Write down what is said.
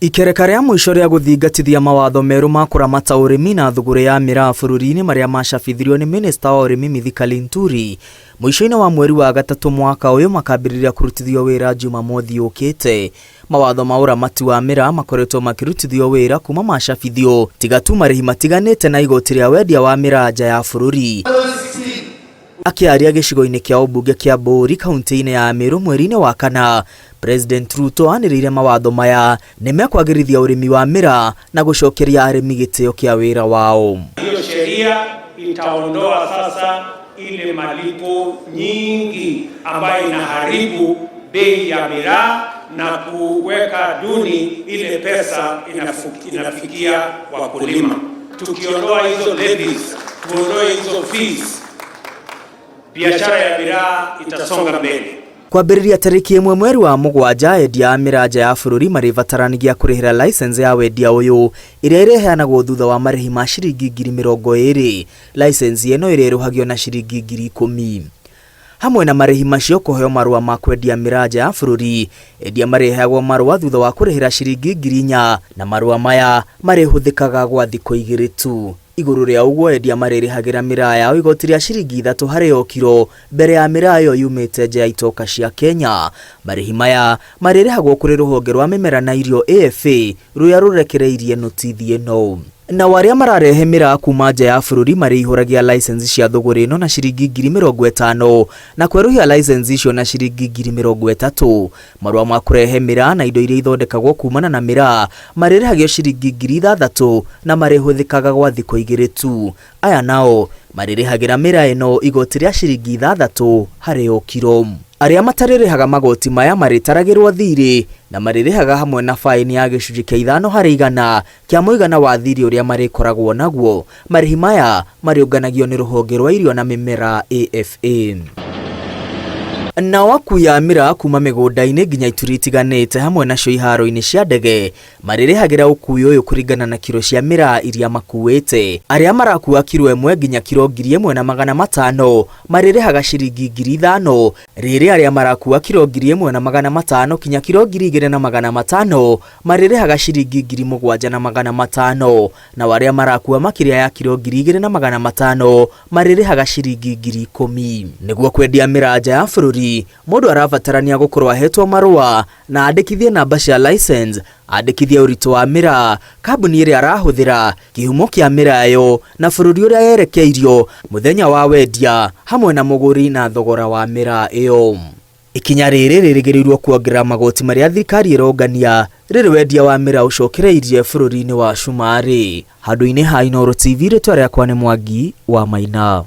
Ikereka rĩa mũico rĩa gũthingatithia mawatho merũ ma kũramata ũrĩmi na thũgũrĩ ya mĩraa bũrũri-inĩ marĩa macabithirio nĩ minista wa ũrĩmi Mithika Linturi mũico-inĩ wa mweri wa gatatũ mwaka ũyũ makambĩrĩria kũrutithio wĩra Jumamothi yũkĩte. Mawatho ma ũramati wa mĩraa makoretwo makĩrutithio wĩra kuma macabithio tiga tu marĩhi matiganĩte na igoti rĩa wendia wa mĩraa nja ya bũrũri. Akĩaria gĩcigo-inĩ kĩa ũmbunge kĩa Mbũri kaunti-inĩ ya Meru mweri-inĩ wa kana, President Ruto anĩrĩire mawatho maya nĩ mekwagĩrithia ũrĩmi wa mĩraa na gũcokeria arĩmi gĩtĩo kĩa wĩra wao. Hiyo sheria itaondoa sasa ile malipo nyingi ambayo inaharibu bei ya miraa na kuweka duni ile pesa inafikia wakulima. Tukiondoa hizo levies, tuondoe hizo fees, biashara ya miraa itasonga mbele. Kwambĩrĩria tarĩki 1 mweri wa 7, endia a mĩraa nja ya bũrũri marĩbataranagia kũrĩhĩra license ya wendia ũyũ ĩrĩa ĩrĩheanagwo thutha wa marĩhi ma ciringi 20,000. License ĩno ĩrĩrũhagio na ciringi 10,000. Hamwe na marĩhi macio kũheo marũa ma kwendia mĩraa nja ya bũrũri, endia marĩheagwo marũa thutha wa kũrĩhĩra ciringi 4,000 na marũa maya marĩhũthĩkaga gwa thikũ 2 tu. Igũrũ rĩa ũguo endia marĩrĩhagĩra mĩraa yao igoti rĩa ciringi 3 harĩ o kiro mbere ya mĩraa ĩyo yumĩte nja ya itoka cia Kenya. Marĩhi maya marĩrĩhagwo kũrĩ rũhonge rwa mĩmera na irio AFA rũrĩa rũrekereirie notithi ĩno. Nao arĩa mararehe mĩraa kuma nja ya bũrũri marĩihũragia license cia thũgũrĩ ĩno na ciringi 50,000 na kwerũhia license icio na ciringi 30,000. Marũa ma kũrehe mĩraa na indo iria ithondekagwo kumana na mĩraa marĩrĩhagio ciringi 6,000 na marĩhũthĩkaga gwa thikũ 2 tu. Aya nao marĩrĩhagĩra mĩraa ĩno igoti rĩa ciringi 6 harĩ o kiro. Arĩa matarĩrĩhaga magoti maya marĩtaragĩrwo thirĩ na marĩrĩhaga hamwe na baĩni ya gĩcunjĩ kĩa 5 harĩ igana kĩa mũigana wa thirĩ ũrĩa marĩkoragwo naguo. Marĩhi maya marĩũnganagio nĩ rũhonge rwa irio na mĩmera AFA. Nao akui a mĩraa kuma mĩgũnda-inĩ nginya ituri itiganĩte hamwe nacio iharo-inĩ cia ndege marĩrĩhagĩra ũkui ũyũ kũringana na kiro cia mĩraa iria makuĩte. Arĩa marakua kiro 1 nginya kiro 1,500 marĩrĩhaga ciringi 5,000, rĩrĩ arĩa marakua kiro 1,500 kinya kiro 2,500 marĩrĩhaga ciringi 7,500, nao arĩa marakua makĩria ya kiro 2,500 marĩrĩhaga ciringi 10,000. Nĩguo kwendia mĩraa nja ya bũrũri, mũndũ arabatarania gũkorwo ahetwo marũa na andĩkithie namba cia license, andĩkithie ũritũ wa mĩraa, kambuni ĩrĩa arahũthĩra, kĩhumo kĩa mĩraa ĩyo na bũrũri ũrĩa yerekeirio, mũthenya wa wendia hamwe na mũgũri na thogora wa mĩraa ĩyo. Ikinya rĩrĩ rĩrĩgĩrĩirwo kuongerera magoti marĩa thirikari ĩrongania rĩrĩ wendia wa mĩraa ũcokereirie bũrũri-inĩ wa Cumarĩ. Handũ-inĩ ha Inooro TV, rĩtwa rĩakwa nĩ Mwangi wa Maina.